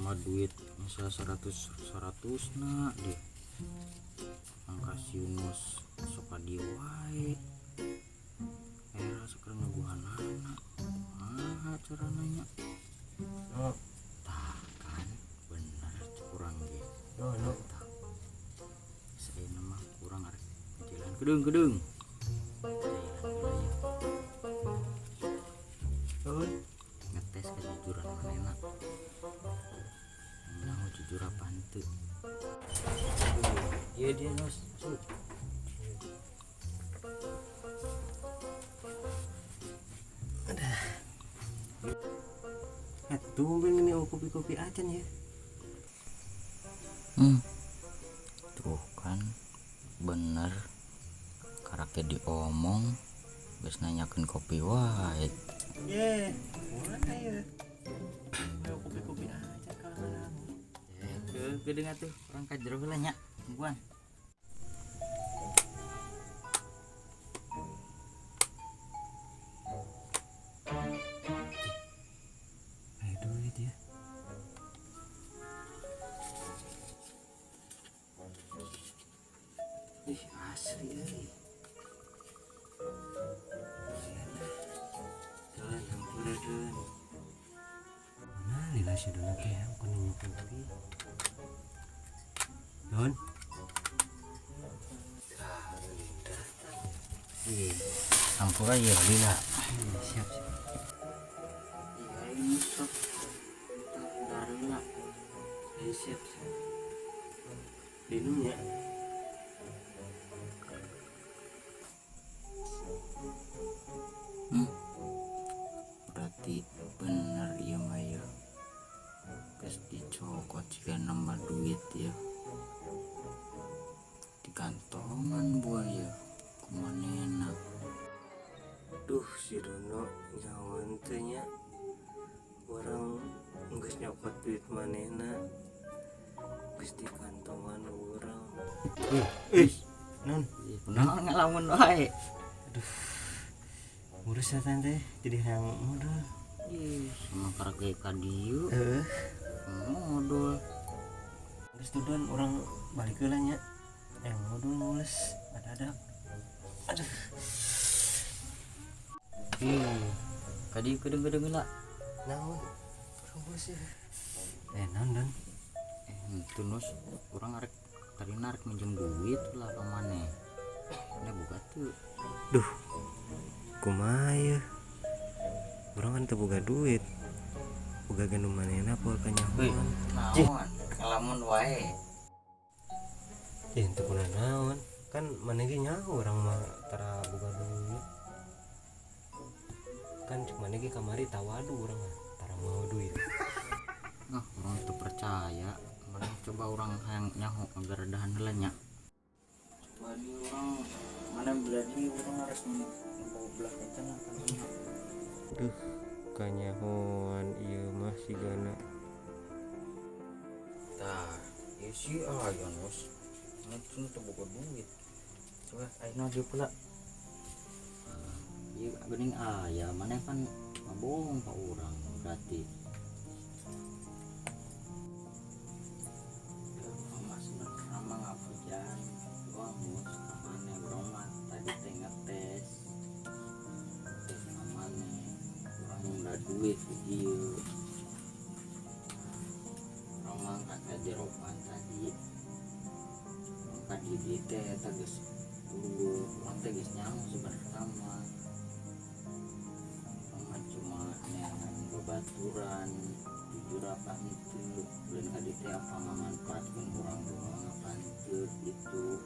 Nambah duit misal 100 100 na deh. Angka si Yunus sok ka dieu wae. Era sok ngaguhanana. Kumaha carana nya? Oh. Tah kan bener kurang ge. Oh, no. Tah. Saena mah kurang arek jalan kedeung-kedeung. Ngetes kejujuran manehna. Nyaho jujur apa henteu. Iya dia Nus, masuk. Adah. Tumben ini kopi-kopi acan ya. Tuh kan bener karake diomong geus nanyakeun kopi wae. Ye, mana ya? Kopi-kopi aja kalah. Geudeung atuh urang ka jero heula nya. Tungguan. Ayo duit ya. Ih, asli euy. Jalan hampura deun. Mana lila si Dona teh aku nanya kopi. Don. Ih, hampura ya lila. Siap, siap. Iya, ini sok. Darila. Iya, siap, siap. Minum ya. Berarti bener ya mah ya. Geus dicokot jika nambah duit ya. Di kantongan buaya kumanena. Duh si Dono nyawan teh nya. Urang geus nyokot duit manehna. Geus di kantongan urang. Non. Kunaon ngalamun wae. Aduh. Ngurus ya tante, jadi hayang modal. Ih, sama karek ka dieu. Heeh. Modal. Geus tuh Don, urang balik heula nya. Yang modal mules, adadak. Aduh. Ih, ka dieu kedeung-kedeung heula. Naon? Urang mules ya. Naon Don? Henteu Nus, urang arek tadi arek minjem duit lah ka maneh. Ini buka tuh. Duh. Kumaha ya? Urang kan teu boga duit. Boga ge nu manehna poe kanyahoan. Naon? Ngalamun wae. Henteu kuna naon. Kan maneh ge nyaho urang mah tara boga duit. Kan cuk maneh ge kamari tawadu urang mah tara mau duit. Nah, urang teu percaya. Maneh coba urang hayang nyaho agar dahan heula nya. Coba di urang mana berarti urang harus ngobrol kencan kan. Duh, kanyahoan ieu mah sigana. Tah, ieu si aya Nus. Nus teu boga duit. Coba ayeuna dia pula. Ieu geuning aya, maneh kan ngabohong ka urang berarti. Mama sebenarnya mah ngapujan. Wah, Nus, maneh urang mah tadi teh ngetes. Tes ka maneh. Urang nunda duit di dieu. Urang mah ka jeropan tadi. Urang ka di dieu teh eta geus eueuh, urang teh geus nyaho sebenarnya mah. Urang mah cuma neangan babaturan jujur apa henteu, lain ka dieu teh apa ngamanfaatkeun urang doang apa henteu gitu.